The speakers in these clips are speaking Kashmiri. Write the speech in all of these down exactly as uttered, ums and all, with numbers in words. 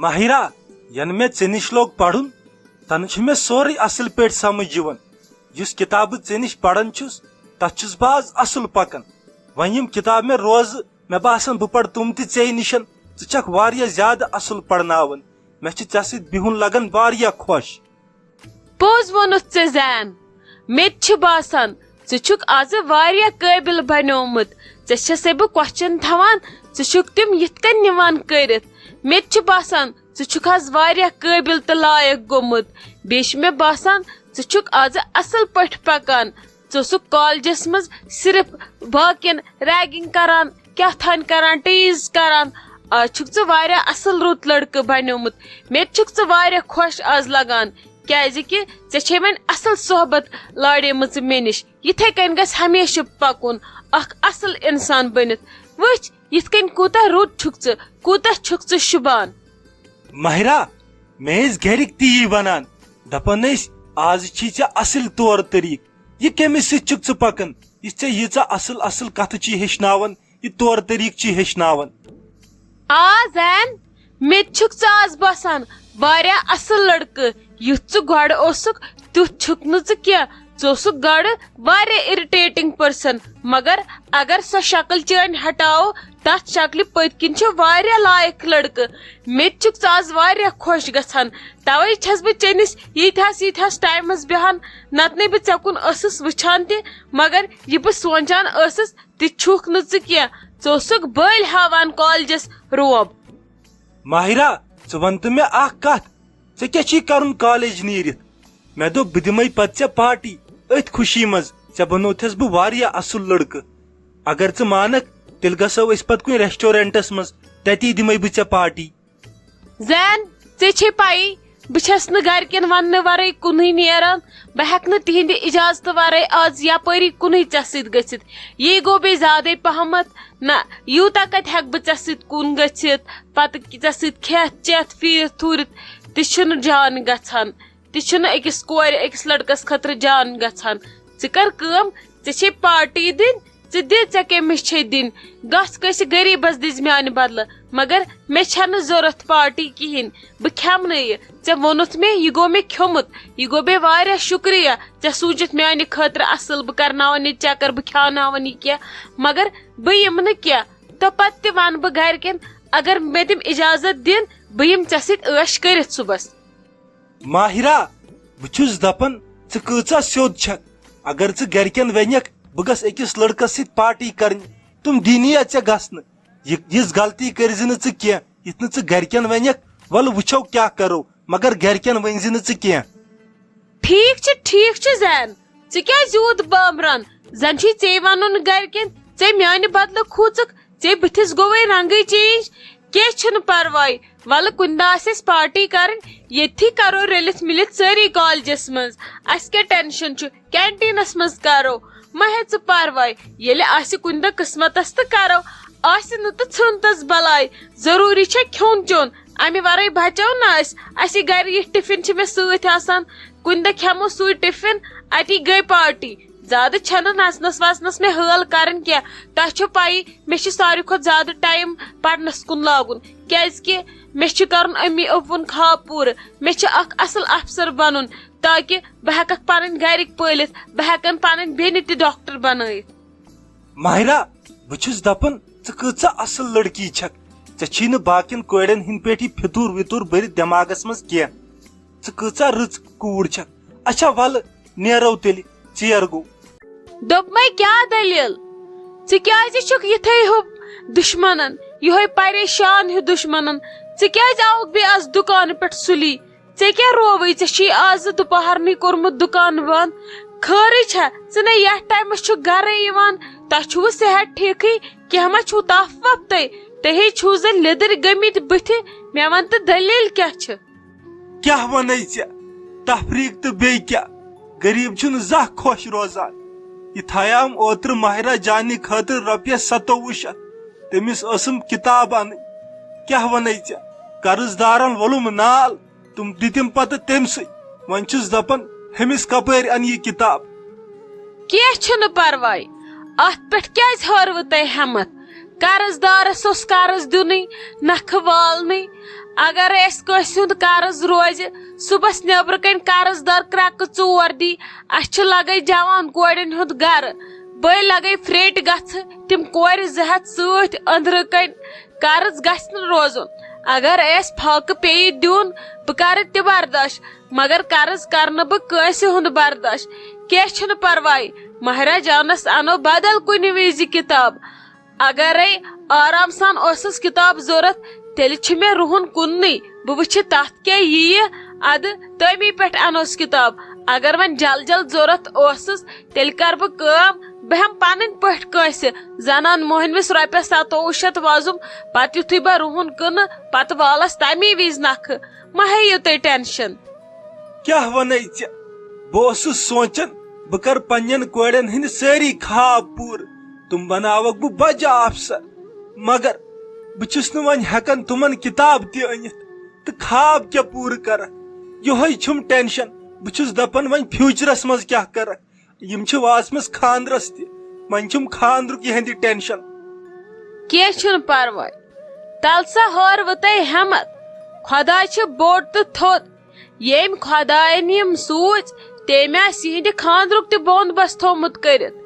ماہرہ، ینہٕ مےٚ ژےٚ نِش لوٚگ پرُن، تنہٕ چھُ مےٚ سورُے اصل پٲٹھۍ سمجھ یِوان۔ یُس کتاب بہٕ ژےٚ نِش پران چھُس، تتھ چھُس بہٕ از اصل پکان۔ وۄنۍ یِم کتاب مےٚ روزٕ، مےٚ باسان بہٕ پرٕ تِم تہِ ژےٚ نِشن۔ ژٕ چھکھ واریاہ زیادٕ اصل پرناوان۔ مےٚ چھُ ژےٚ سۭتۍ بِہُن لگان واریاہ خۄش۔ پوٚز ووٚنُتھ ژےٚ زین۔ مےٚ تہِ چھُ باسان، ژٕ چھُکھ آزٕ واریاہ قٲبِل بنیومُت۔ ژےٚ چھَسے بہٕ question تھاوان، ژٕ چھُکھ تِم یِتھ کٔنۍ نِوان کٔرِتھ۔ مےٚ تہِ چھُ باسان، ژٕ چھُکھ آز واریاہ قٲبِل تہٕ لایق گوٚمُت۔ بیٚیہِ چھُ مےٚ باسان، ژٕ چھُکھ آزٕ اصل پٲٹھۍ پکان۔ ژٕ اوسُکھ کالجس منٛز صرف باقین ragging کران، کیٛاہ تھانۍ کران، tease کران۔ آز چھُکھ ژٕ واریاہ اصل رُت لڑکہٕ بنیومُت۔ مےٚ تہِ چھُکھ ژٕ واریاہ خۄش آز لگان، کیازِ کہِ ژےٚ چھے وۄنۍ اصل صحبت لاڑیمٕژ مےٚ نِش۔ یِتھے کٔنۍ گژھِ ہمیشہٕ پکُن، اکھ اصل انسان بٔنِتھ۔ وٕچھ، یِتھ کٔنۍ کوٗتاہ رُت چھُکھ ژٕ، کوٗتاہ چھُکھ ژٕ شوٗبان۔ ماہرہ، مےٚ ٲسۍ گرِکۍ تی ونان، دپان ٲسۍ، "آز چھی ژےٚ اصل طور طریٖقہٕ، یہِ کٔمِس سۭتۍ چھُکھ ژٕ پکان؟ یہِ ژےٚ ییٖژاہ اصل اصل کتھٕ چھی ہیٚچھناوان، یہِ طور طریٖقہٕ چھی ہیٚچھناوان۔" آ زین، مےٚ تہِ چھُکھ ژٕ آز باسان واریاہ اصل لڑکہٕ۔ یُتھ ژٕ گۄڈٕ اوسُکھ، تیُتھ چھُکھ نہٕ ژٕ کینٛہہ۔ ژٕ اوسُکھ گۄڈٕ واریاہ irritating person، مگر اگر سۄ شکل چٲنۍ ہٹاوو، تتھ شکلہِ پٔتۍ کِنۍ چھِ واریاہ لایق لڑکہٕ۔ مےٚ تہِ چھُکھ ژٕ آز واریاہ خۄش گژھان۔ توے چھس بہٕ چٲنِس ییٖتہس ییٖتہس ٹایمس بیہان، نتہٕ نے بہٕ ژےٚ کُن ٲسٕس وٕچھان تہِ، مگر یہِ بہٕ سونچان ٲسٕس، تہِ چھُکھ نہٕ ژٕ کینٛہہ۔ ژٕ اوسُکھ بٔلۍ ہاوان کالجس روب۔ ماہرہ، ژٕ وَن تہٕ مےٚ اکھ کتھ، ژےٚ کیٛاہ چھی کرُن کالج نیٖرِتھ؟ مےٚ دوٚپ، بہٕ دِمے پتہٕ ژےٚ پارٹی أتھۍ خوشی منٛز، ژےٚ بنوتھس بہٕ واریاہ اصل لڑکہٕ۔ اگر ژٕ مانکھ، تیٚلہِ گژھو أسۍ پتہٕ کُنہِ ریسٹورنٹس منٛز، تتی دِمے بہٕ ژےٚ پارٹی۔ زین، ژےٚ چھے پَیی، بہٕ چھَس نہٕ گَرِکٮ۪ن وَننہٕ وَرٲے کُنُے نیران۔ بہٕ ہٮ۪کہٕ نہٕ تِہِنٛدِ اِجازتہٕ وَرٲے آز یَپٲری کُنُے ژےٚ سۭتۍ گٔژھِتھ۔ یی گوٚو بیٚیہِ زیادَے پَہمَتھ۔ نہ، یوٗتاہ کَتہِ ہٮ۪کہٕ بہٕ ژےٚ سۭتۍ کُن گٔژھِتھ، پَتہٕ ژےٚ سۭتۍ کھٮ۪تھ چٮ۪تھ پھیٖرِتھ تھوٗرِتھ؟ تہِ چھُنہٕ جان گژھان۔ تہِ چھُنہٕ أکِس کورِ، أکِس لٔڑکَس خٲطرٕ جان گژھان۔ ژٕ کَر کٲم، ژےٚ چھے پارٹی دِنۍ، ژٕ دِ، ژےٚ کٔمِس چھے دِنۍ؟ گژھ کٲنٛسہِ غریٖبس دِژ میانہِ بدلہٕ، مگر مےٚ چھنہٕ ضروٗرت پارٹی کِہینۍ۔ بہٕ کھٮ۪مہٕ نہٕ یہِ۔ ژےٚ ووٚنُتھ مےٚ، یہِ گوٚو مےٚ کھیوٚمُت۔ یہِ گوٚو مےٚ واریاہ شُکریہ۔ ژےٚ سوٗزُتھ میانہِ خٲطرٕ اصل، بہٕ کرناوان یہِ چکر، بہٕ کھیاوناوان یہِ کینٛہہ۔ مگر بہٕ یِمہٕ نہٕ کینٛہہ۔ تہٕ پتہٕ تہِ ونہٕ بہٕ گرِکٮ۪ن، اگر مےٚ تِم اجازت دِن، بہٕ یِمہٕ ژےٚ سۭتۍ عٲش کٔرِتھ صُبحس۔ ماہرہ، بہٕ چھُس دپان، ژٕ کۭژاہ سیوٚد چھکھ۔ اگر ژٕ گرِکٮ۪ن ونکھ، بہٕ گژھٕ أکِس لڑکس سۭتۍ پارٹی کرنہِ، تِم دِنی یا ژےٚ گژھنہٕ۔ یہِ، یِژھ غلطی کٔرزِ نہٕ ژٕ کینٛہہ۔ یِتھ نہٕ ژٕ گرِکٮ۪ن ونکھ، ولہٕ وٕچھو کیٛاہ کرو، مگر گرِکٮ۪ن ؤنزِ نہٕ ژٕ کینٛہہ۔ ٹھیٖک چھُ، ٹھیٖک چھُ زین، ژٕ کیٛازِ یوٗت بامبران؟ زن چھُے ژےٚ ونُن گرِکٮ۪ن، ژےٚ میانہِ بدلہٕ کھوٗژکھ، ژےٚ بٕتھِس گوٚوے رنگٕے چینج۔ کینٛہہ چھُنہٕ پرواے، ولہٕ کُنہِ دۄہ آسہِ اَسہِ پارٹی کرٕنۍ، ییٚتھی کرو رٔلِتھ مِلِتھ سٲری کالجس منٛز۔ اَسہِ کیٛاہ ٹینشن چھُ، کینٹینس منٛز کرو۔ مہ ہےٚ ژٕ پرواے، ییٚلہِ آسہِ کُنہِ دۄہ قٕسمتس تہٕ کرو، آسہِ نہٕ تہٕ ژھٕن تس بلاے۔ ضروٗری چھےٚ کھیوٚن چیوٚن، امہِ ورٲے بچو نہٕ أسۍ۔ اسہِ گرِ یہِ ٹفن چھِ مےٚ سۭتۍ آسان، کُنہِ دۄہ کھٮ۪مو سُے ٹفن، اتی گٔے پارٹی۔ زیادٕ چھنہٕ نژنس وژنس مےٚ حٲل کرٕنۍ کینٛہہ۔ تۄہہِ چھو پَیی، مےٚ چھُ ساروی کھۄتہٕ زیادٕ ٹایم پرنس کُن لاگُن، کیازِ کہِ مےٚ چھُ کرُن امی ابوُن خواب پوٗرٕ۔ مےٚ چھُ اکھ اصل افسر بنُن، تاکہِ بہٕ ہٮ۪ککھ پنٕنۍ گرِکۍ پٲلِتھ، بہٕ ہٮ۪کن پنٕنۍ بیٚنہِ تہِ ڈاکٹر بنٲیِتھ۔ ماہرہ، بہٕ چھُس دپان، ژٕ کۭژاہ اصل لڑکی چھکھ۔ ژےٚ چھی نہٕ باقین کورٮ۪ن ہٕنٛدۍ پٲٹھۍ یہِ فِتوٗر وِتوٗر بٔرِتھ دٮ۪ماغس منٛز کینٛہہ۔ ژٕ کۭژاہ رٕژ کوٗر چھکھ۔ اچھا، ولہٕ، نیرو تیٚلہِ، ژیر گوٚو۔ دوٚپمَے، کیٛاہ دٔلیٖل؟ ژٕ کیٛازِ چھُکھ یِتھَے ہیوٗ دُشمنن، یِہوٚے پریشان ہیوٗ دُشمنن؟ ژٕ کیٛازِ آوُکھ بیٚیہِ آز دُکانہٕ پٮ۪ٹھ سُلی؟ ژےٚ کیٛاہ رووُے؟ ژےٚ چھی آزٕ دُپہرنٕے کوٚرمُت دُکان بنٛد۔ خٲرٕے چھا؟ ژٕ نے یتھ ٹایمس چھُکھ گرے یِوان۔ تۄہہِ چھُوٕ صحت ٹھیٖکھٕے؟ کینٛہہ ما چھُو تپھ وپھ تۄہہِ؟ تُہۍ ہے چھِو زن لیٚدٕرۍ گٔمٕتۍ بٕتھِ۔ مےٚ ون تہٕ، دٔلیٖل کیٛاہ چھِ؟ کیٛاہ ونے ژےٚ؟ تفریٖق تہٕ بیٚیہِ کیٛاہ؟ غریٖب چھُنہٕ زانٛہہ خۄش روزان۔ یہِ تھایام اوترٕ ماہرہ جانی خٲطرٕ رۄپیس ستووُہ شتھ۔ تٔمِس ٲسٕم کِتاب انٕنۍ۔ کیٛاہ ونے ژےٚ؟ قرض دارن وولُم نال، تِم دِتِم پتہٕ تٔمۍ سٕے۔ وۄنۍ چھُس دپان، ہُمِس کپٲرۍ انہٕ یہِ کِتاب؟ کینٛہہ چھُنہٕ پرواے، اتھ پٮ۪ٹھ کیٛازِ ہٲروٕ تۄہہِ ہٮ۪متھ؟ قرض دارس اوس قرض دیُنٕے، نکھٕ والنٕے۔ اگر اسہِ کٲنٛسہِ ہُنٛد قرض روزِ، صُبحس نیبرٕ کنۍ قرض دار کرکہٕ ژور دی، اسہِ چھُ لگے جوان کورٮ۪ن ہُنٛد گرٕ، بٔے لگے پھریٹۍ گژھٕ، تِم کورِ زٕ ہتھ سۭتۍ أنٛدرٕ کنۍ۔ قرض گژھِ نہٕ روزُن۔ اگر اسہِ فاقہٕ پیٚیہِ دیُن، بہٕ کرٕ تہِ برداش، مگر قرض کرنہٕ بہٕ کٲنٛسہِ ہُنٛد برداش۔ کینٛہہ چھُنہٕ پرواے، مہراہ جانس انو بدل کُنہِ وِزِ کتاب۔ اگرے آرام سان ٲسٕس کتاب ضرورت، تیٚلہِ چھِ مےٚ رُہُن کُننُے، بہٕ وٕچھِ تتھ کیٛاہ یِیہِ، ادٕ تٔمی پٮ۪ٹھ انوس کتاب۔ اگر وۄنۍ جل جل ضرورت اوسُس، تیٚلہِ کرٕ بہٕ کٲم، بہٕ ہٮ۪مہٕ پنٕنۍ پٲٹھۍ کٲنٛسہِ۔ زنان مۄہنوِس رۄپیس ستووُہ شتھ وۄزُم، پتہٕ یُتھُے بہٕ رُہُن کٕنہٕ، پتہٕ والس تمی وِزِ نکھٕ۔ مہ ہیٚیِو تُہۍ ٹینشن۔ کیٛاہ ونے ژےٚ؟ بہٕ اوسُس سونچان، بہٕ کرٕ پننٮ۪ن کورٮ۪ن ہٕنٛدۍ سٲری خواب پوٗرٕ۔ تِم بناوکھ بہٕ بجہِ آفسر۔ مگر بہٕ چھُس نہٕ وۄنۍ ہٮ۪کان تِمن کتاب تہِ أنِتھ۔ تہٕ خواب کیٛاہ پوٗرٕ کرکھ؟ یِہوٚے چھُم ٹینشن۔ بہٕ چھُس دپان، وۄنۍ فیوچرس منٛز کیٛاہ کرکھ؟ یِم چھِ وٲژمٕژ خاندرس تہِ۔ وۄنۍ چھُم خاندرُک یِہنٛدِ ٹینشن۔ کینٛہہ چھُنہٕ پرواے۔ تلہٕ سا ہٲروٕ تۄہہِ ہٮ۪متھ۔ خۄداے چھُ بوٚڑ تہٕ تھوٚد۔ ییٚمۍ خۄداین یِم سوٗزۍ، تٔمۍ آسہِ یِہنٛدِ خاندرُک تہِ بندوبست تھوٚومُت کٔرِتھ۔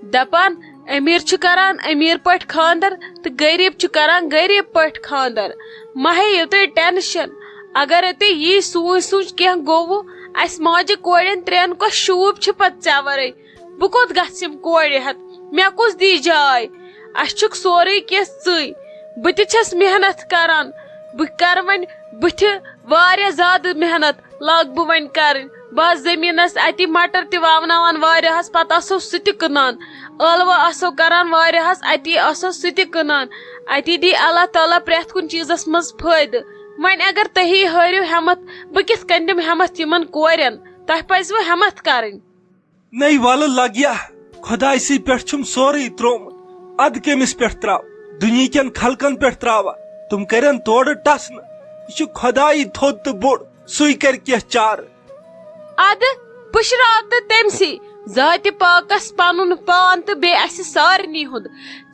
دپان، امیر چھُ کران امیر پٲٹھۍ خاندر تہٕ غریب چھُ کران غریب پٲٹھۍ خاندر۔ مہ ہیٚیِو تُہۍ ٹینشن۔ اگر تُہۍ یی سوٗنچ سوٗنچ کینٛہہ گوٚوٕ، اسہِ ماجہِ کورٮ۪ن ترٛٮ۪ن کۄس شوٗب چھِ پتہٕ ژےٚ ورٲے؟ بہٕ کوٚت گژھٕ یِم کورِ ہٮ۪تھ؟ مےٚ کُس دی جاے؟ اسہِ چھُکھ سورُے کینٛہہ ژٕے۔ بہٕ تہِ چھَس محنت کران۔ بہٕ کرٕ وۄنۍ بٕتھِ واریاہ زیادٕ محنت، لاگہٕ بہٕ وۄنۍ کرٕنۍ۔ بہٕ آسہٕ زٔمیٖنَس اَتی مٹر تہِ وَوناوان واریاہَس، پَتہٕ آسو سُہ تہِ کٕنان۔ ٲلوٕ آسو کران واریاہَس، اَتی آسو سُہ تہِ کٕنان۔ اَتی دی اللہ تعالیٰ پرٛٮ۪تھ کُنہِ چیٖزَس منٛز فٲیدٕ۔ وۄنۍ اگر تُہی ہٲرِو ہٮ۪مَتھ، بہٕ کِتھ کٔنۍ دِمہٕ ہٮ۪مَتھ یِمَن کورٮ۪ن؟ تۄہہِ پَزِوٕ ہٮ۪مَتھ کرٕنۍ۔ نَے وَلہٕ لَگیا، خۄدایسٕے پٮ۪ٹھ چھُم سورُے ترٛوومُت۔ اَدٕ کٔمِس پٮ۪ٹھ ترٛاو؟ دُنیہِکٮ۪ن خلقن پٮ۪ٹھ ترٛاوا؟ تِم کَرن تورٕ ٹَسنہٕ۔ یہِ چھُ خۄدایی تھوٚد تہٕ بوٚڑ، سُے کَرِ کینٛہہ چارٕ۔ اَدٕ پُشراو تہٕ تٔمۍ سٕے، ذاتِ پاکس پنُن پان تہٕ بیٚیہِ اَسہِ سارنٕے ہُنٛد۔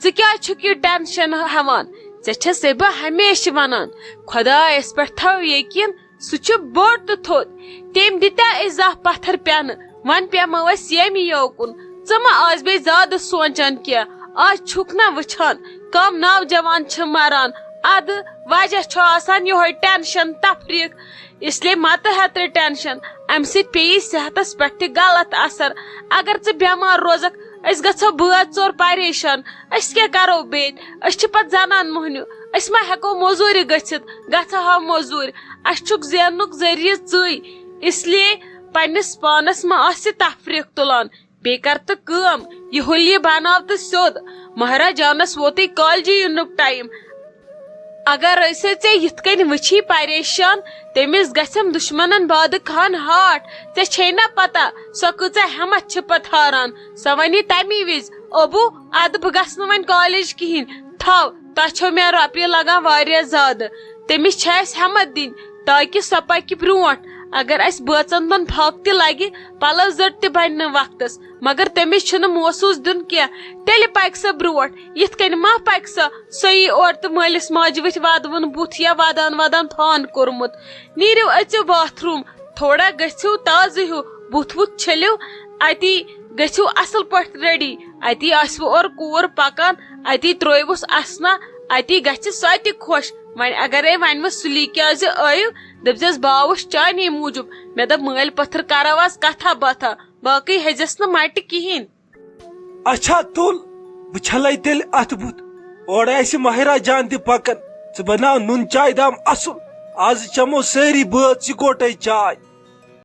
ژٕ کیٛازِ چھُکھ یہِ ٹینشن ہٮ۪وان؟ ژےٚ چھَسے بہٕ ہمیشہِ وَنان، خۄدایس پٮ۪ٹھ تھاو یقیٖن، سُہ چھُ بوٚڑ تہٕ تھوٚد۔ تٔمۍ دِتیا اَسہِ زانٛہہ پتھر پٮ۪نہٕ؟ وۄنۍ پٮ۪مو أسۍ ییٚمہِ یوکُن۔ ژٕ مہ آس بیٚیہِ زیادٕ سونٛچان کینٛہہ۔ آز چھُکھ نہ وٕچھان، کم نوجوان چھِ مران۔ ادٕ وجہ چھُ آسان یِہوٚے ٹینشن، تفریٖق۔ اس لیے مہ تہٕ ہیتہٕ ٹینشن، امہِ سۭتۍ پیٚیہِ صحتس پٮ۪ٹھ تہِ غلط اثر۔ اگر ژٕ بٮ۪مار روزکھ، أسۍ گژھو بٲژ ژور پریشان۔ أسۍ کیٛاہ کرو بیٚیہِ؟ أسۍ چھِ پتہٕ زنان مۄہنیو، أسۍ ما ہٮ۪کو موٚزوٗرِ گٔژھِتھ؟ گژھو ہا موٚزوٗرۍ۔ اسہِ چھُکھ زیننُک ذٔریعہٕ ژٕے، اس لیے پننِس پانس ما آسہِ تفریٖق تُلان۔ بیٚیہِ کر تہٕ کٲم، یہِ حُلیہِ بناو تہٕ سیوٚد۔ مہراہ جانس ووتُے کالجہِ یِنُک ٹایم۔ اگر أسۍ ژےٚ یِتھ کٔنۍ وٕچھی پریشان، تٔمِس گژھٮ۪م دُشمنن بادٕ خان ہاٹھ۔ ژےٚ چھے نا پتہ سۄ کۭژاہ ہٮ۪متھ چھِ پتہٕ ہاران؟ سۄ ونہِ تمی وِزِ، "ابو، ادٕ بہٕ گژھٕ نہٕ وۄنۍ کالج کِہینۍ۔ تھاو، تۄہہِ چھو مےٚ رۄپیہِ لگان واریاہ زیادٕ۔" تٔمِس چھِ اسہِ ہٮ۪متھ دِنۍ تاکہِ سۄ پکہِ برونٛٹھ۔ اگر اسہِ بٲژن دۄن پھاکہٕ تہِ لگہِ، پلو زٔٹ تہِ بنہِ نہٕ وقتس، مگر تٔمِس چھُنہٕ محسوٗس دیُن کینٛہہ۔ تیٚلہِ پکہِ سۄ برونٛٹھ۔ یِتھ کٔنۍ ما پکہِ سۄ؟ سۄ یی اورٕ تہٕ مٲلِس ماجہِ وٕتھۍ ودوُن بُتھ یا ودان ودان فان کوٚرمُت۔ نیٖرِو أژِو باتھ روٗم، تھوڑا گٔژھِو تازٕ ہیوٗ، بُتھ وُتھ چھٔلِو، اتی گٔژھِو اصل پٲٹھۍ ریڈی۔ اتی آسِوٕ اورٕ کوٗر پکان، اتی ترٲیوُس اسنہ، اتی گژھِ سۄ تہِ خۄش۔ وۄنۍ اگرے ونہِ وۄنۍ سُلی کیازِ آیو، دٔپزٮ۪س، "بہٕ آوُس چانے موٗجوٗب، مےٚ دوٚپ مٲلۍ پٔتھر کرو از کتھا باتھا، باقٕے ہیٚزٮ۪س نہٕ مٹہِ کِہینۍ۔" اچھا تُل، بہٕ چھلے تیٚلہِ اتھٕ بُتھ۔ اورٕ آسہِ ماہرہ جان تہِ پکان۔ ژٕ بناو نُن چاے دام اصل۔ از چمو سٲری بٲژ یکوٹے چاے۔